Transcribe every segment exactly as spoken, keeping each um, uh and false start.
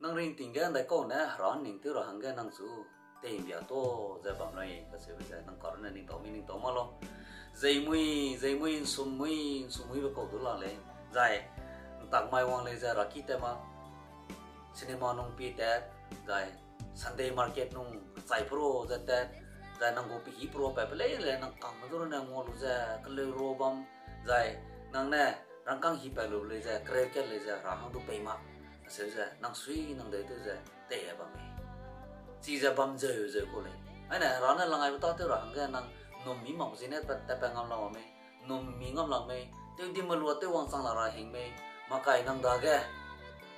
Nang ringting ge ndaikau ne Hera ning tew ra hangge nang chu tei'mbia ta ze bam lei kacheube ze nang karune ning tau mi ning tau mak lau. Zeimui, zeimui, ’nsum mui, ’nsum muibe kau du la lei. Zai ’ntak mai wang lei ze raki tat mak, cinema nung pie tat, zai Sunday market nung chai pru ze tat, zai nang gu pehî pru pat pe lei le nang kangme du rune ngua lu ze keleu ru bam, zai nang ne rangkâng hipat lu lei ze, kereu kat lei ze, Hera hang du pei mak, acheu ze nang sui nang dei tew ze tei bam mei. Chize bam zeu zeu kau lei. Aine Hera ne langaibe tâtew ra hangge nang ’nnum mi mak ziene pa, tatpat ngam la mei, ’nnum mi ngam la mei, tewdime lua tew wangchang la ra hing mei, makai nang dage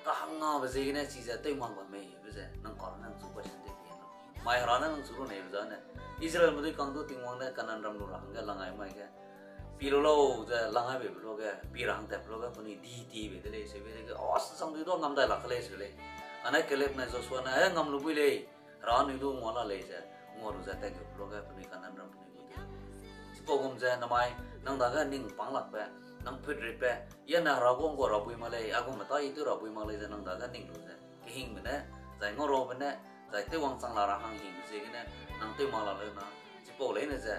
kahangngabe ziegene chize tew mak bam mei be ze nang karune nang chu question tew pie lau. Mai Hera ne nang chu runeibe zane, Israelme dui kang du Tingwang ne Kanaanram lu ra hangge langai mai ge, pie lu lau ze langai beibe luage, pie ra hang tatbe luage penui di tibe de lei, seube dege, a, sang dui du ngam dai lak ke lei seu lei. Ane Kaleb ne Joshua ne, e, ngam lu bui lei, Hera anui du ngua la lei ze, ngua lu ze tat geu pe luage penui Kanaanram penui gu de. Chipau gum ze namai, nang dage ning pang lakbe, nang put ritbe, yane Hera gu ngua ra bui mak lei, a gume ta i tew ra bui mak lei ze nang dage ning lu ze kehingbe ne, zai ngauraube ne, zai tew wangchang la ra hang hingbe ziegene, nang tew mak la leu na, chipau leine ze,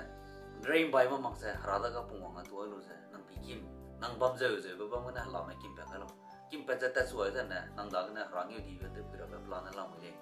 ’nrei ’mbai ma mak ze Hera dage pungwang a tuai lu ze nang pi kim, nang bam zeu zeube bam gene helame kimpat kai lau. Kimpat ze tatchu ai zene nang dagene Hera ngeu dibe tewpui rabe plan ne lamui lei.